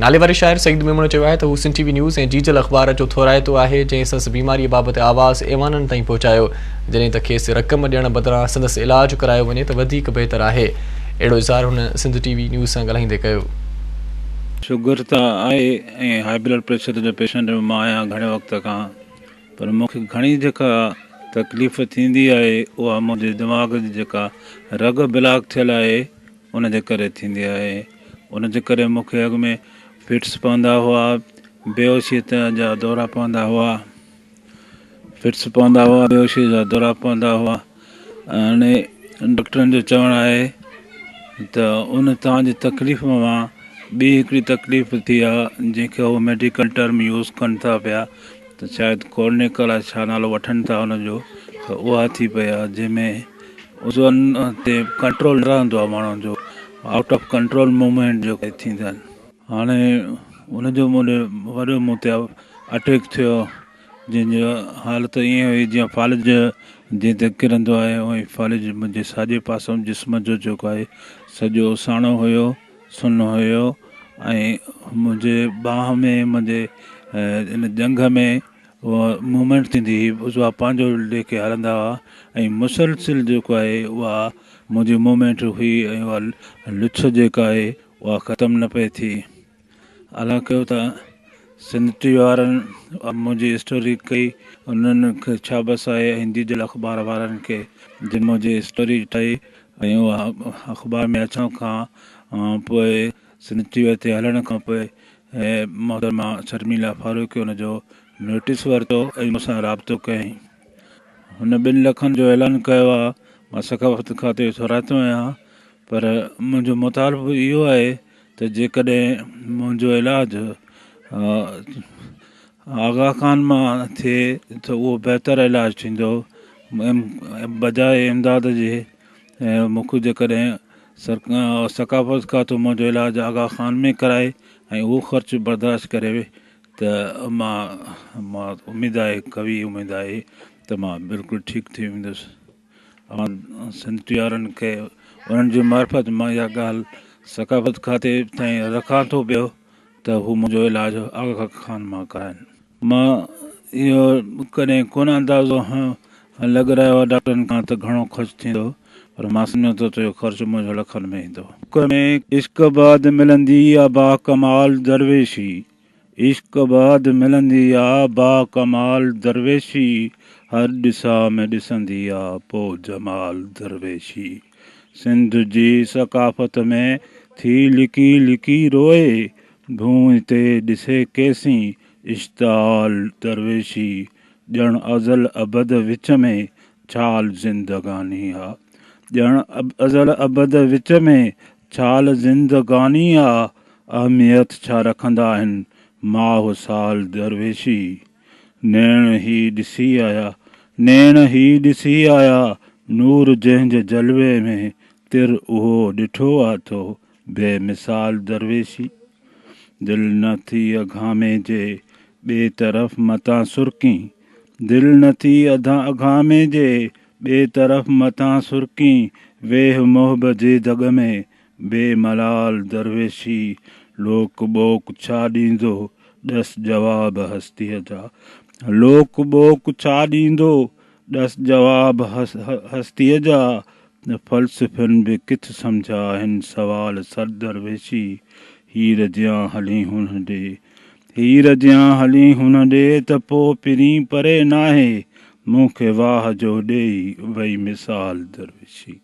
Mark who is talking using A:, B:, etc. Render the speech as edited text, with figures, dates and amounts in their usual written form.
A: ناليواري شاعر سعيد ميمڻ چيو آهي ته هو سنڌ ٽي وي نيوز ۽ جيجل اخبار جو ٿورائتو آهي جنهن سندس بيماري بابت آواز ايوانن تائين پهچايو جڏهن ته کيس رقم ڏيڻ بدران سندس علاج ڪرايو وڃي ته وڌيڪ بهتر آهي اهڙو اظهار هن سنڌ ٽي وي نيوز سان ڳالهائيندي ڪيو.
B: شگر ته آهي ۽ هاء بلڊ پريشر جو پيشنٽ به مان آهيان گهڻي وقت کان پر مون کي گهڻي جيڪا تڪليف ٿيندي آهي اها منهنجي دماغ جي جيڪا رڳ بلاڪ ٿيل آهي ان جي ڪري ٿيندي آهي ان جي ڪري مون کي اڳ ۾ فٽس پوندا هئا بيهوشي جا دورا پوندا هئا فٽس پوندا هئا بيهوشي جا دورا پوندا هئا هاڻي ڊاڪٽرن جو چوڻ آهي ته ان توهان جي تڪليف مان ٻي هڪڙي تڪليف ٿي آهي جنهن کي هو ميڊيڪل ٽرم يوز ڪن ٿا پيا ته شايد ڪورنيڪل آهي ڇا نالو وٺن ٿا ان جو ته اها ٿي پئي آهي جنهن ۾ عضون تي ڪنٽرول نه رهندو آهي ماڻهن جو آئوٽ آف ڪنٽرول موومينٽ جو ٿيندا آهن هاڻي ان جو مون ڏي وڏو مون تي اٽيڪ ٿيو جنهن جو حالت ائين هئي جيئن فالج جنهن تي ڪرندو آهي اونئي فالج منهنجي ساڄي پاسو جسم جو جيڪو آهي سڄو ساڻو هيو سن هيو ۽ منهنجي ٻانهن ۾ منهنجي ان ڄنگهه ۾ اها موومينٽ ٿيندي هئي عضوا پنهنجو ليکي هلندا هئا ۽ مسلسل جيڪو آهي اها منهنجي موومينٽ هئي ۽ اها لڇ جيڪا آهي اها ختم نه پئي ٿي الله ڪيو ته سنڌ ٽي وي وارن منهنجي اسٽوري ڪئي انهن کي شابس آهي ۽ جيجل اخبار وارن کي جن منهنجي اسٽوري ٺاهي ۽ اها اخبار ۾ اچڻ کان پوء سنڌ ٽي وي تي هلڻ کان پوء محترمه شرميلا فاروقي ان جو نوٽيس ورتو ۽ مون سان رابطو ڪيائين. هن ٻن لکن جو اعلان ڪيو آهي، مان ثقافت کاتي جو ٿورائتو آهيان پر منهنجو مطالبو اهو آهي ته جيڪڏهن منهنجو علاج آغا خان مان ٿئي ته اهو بهتر علاج ٿيندو بجاء امداد جي مون کي جيڪڏهن ثقافت کاتو منهنجو علاج آغا خان ۾ ڪرائي ۽ اهو خرچ برداشت ڪري ته مان مان اميد آهي قوي اميد آهي ته مان بلڪل ٺيڪ ٿي ويندس اوهان سنڌ ٽي وارن کي انهن جي معرفت مان اها ڳالهه ثقافت کاتي تائين رکان ٿو پيو ته هو منهنجو علاج آغا خان مان ڪرائن. مان اهو ڪڏهن ڪونه اندازو لڳرايو آهي ڊاڪٽرن کان ته گهڻو خرچ ٿيندو پر مان سمجهان ٿو ته اهو خرچ منهنجو لکن ۾ ايندو. ۾ عشق بعد ملندي آ باڪمال درويشي عشق بعد ملندي آ باڪمال درويشي هر ڏسا ۾ ڏسندي آ پو جمال درويشي. سنڌ جي ثقافت ۾ ٿي لڪي لڪي روئي، ڀونء تي ڏسي ڪيسين اشتعال درويشي، ڄڻ ازل ابد وچ ۾ ڇال زندگاني آ. ڄڻ ازل ابد وچ ۾ ڇال زندگاني آ، اهميت ڇا رکندا آهن ماهه سال درويشي. نيڻ هي ڏسي آيا، نيڻ هي ڏسي آيا، نور جنهن جي جلوي ۾، تر اهو ڏٺو آ تو، بي مثال درويشي. دل نه ٿي اگهامي جي، ٻئي طرف متان سرڪين، دل نه ٿي اگهامي جي، ٻئي طرف متان سرڪين، ويهه محب جي دڳ ۾، بي ملال درويشي، لوڪ ٻوڪ ڇا ڏيندو، ڏس جواب هستيء جا. لوڪ ٻوڪ ڇا ڏيندو، ڏس جواب هستيء جا. فلسفين به ڪٿ سمجهيا آهن سوال سر درويشي، هير جيان هلين هن ڏي، هير جيان هلين هن ڏي ته پو پرين پري ناهي، مون کي واهه جو ڏيئي وئي مثال درويشي.